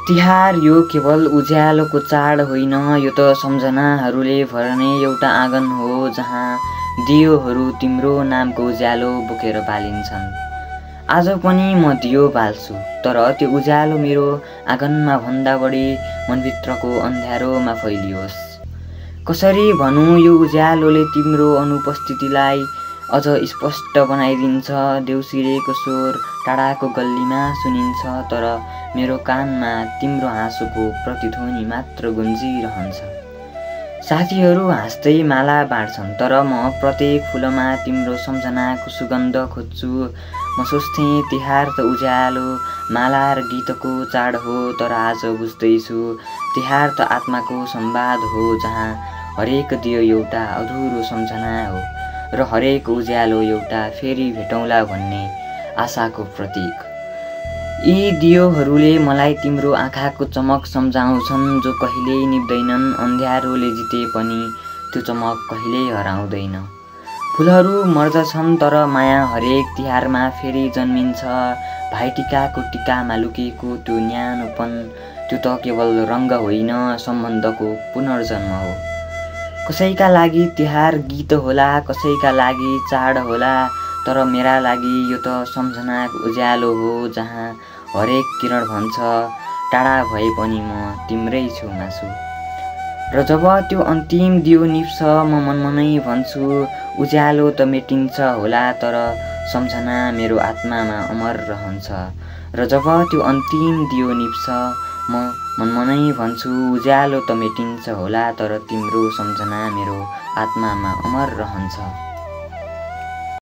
तिहार यो केवल उज्यालोको चाड होइन, यो त सम्झनाहरूले भर्ने एउटा आँगन हो जहाँ दियोहरू तिम्रो नामको उज्यालो बोकेर बालिन्छन्। आज पनि म दियो बाल्छु, तर त्यो उज्यालो मेरो आँगनमा भन्दा बढी मनभित्रको अन्ध्यारोमा फैलियोस्। कसरी भनौँ, यो उज्यालोले तिम्रो अनुपस्थितिलाई अझ स्पष्ट बनाइदिन्छ। देउसिरेको स्वर टाढाको गल्लीमा सुनिन्छ, तर मेरो कानमा तिम्रो हाँसोको प्रतिध्वनि मात्र गुन्जिरहन्छ। साथीहरू हाँस्दै माला बाँड्छन्, तर म प्रत्येक फुलमा तिम्रो सम्झनाको सुगन्ध खोज्छु। म सोच्थेँ तिहार त उज्यालो, माला र गीतको चाड हो, तर आज बुझ्दैछु तिहार त आत्माको संवाद हो जहाँ हरेक दियो एउटा अधुरो सम्झना हो र हरेक उज्यालो एउटा फेरि भेटौँला भन्ने आशाको प्रतीक। यी दियोहरूले मलाई तिम्रो आँखाको चमक सम्झाउँछन् जो कहिल्यै निभ्दैनन्। अन्ध्यारोले जिते पनि त्यो चमक कहिल्यै हराउँदैन। फुलहरू मर्दछन्, तर माया हरेक तिहारमा फेरि जन्मिन्छ। भाइटिकाको टिकामा लुकेको त्यो न्यानोपन, त्यो त केवल रङ्ग होइन, सम्बन्धको पुनर्जन्म हो। कसैका लागि तिहार गीत होला, कसैका लागि चाड होला, तर मेरा लागि यो त सम्झनाको उज्यालो हो जहाँ हरेक किरण भन्छ टाढा भए पनि म तिम्रै छेउमा छु। र जब त्यो अन्तिम दियो निप्छ, म मनमनै भन्छु उज्यालो त मेटिन्छ होला, तर सम्झना मेरो आत्मामा अमर रहन्छ। र जब त्यो अन्तिम दियो निप्छ, म मनमनै भन्छु उज्यालो त मेटिन्छ होला, तर तिम्रो सम्झना मेरो आत्मामा अमर रहन्छ।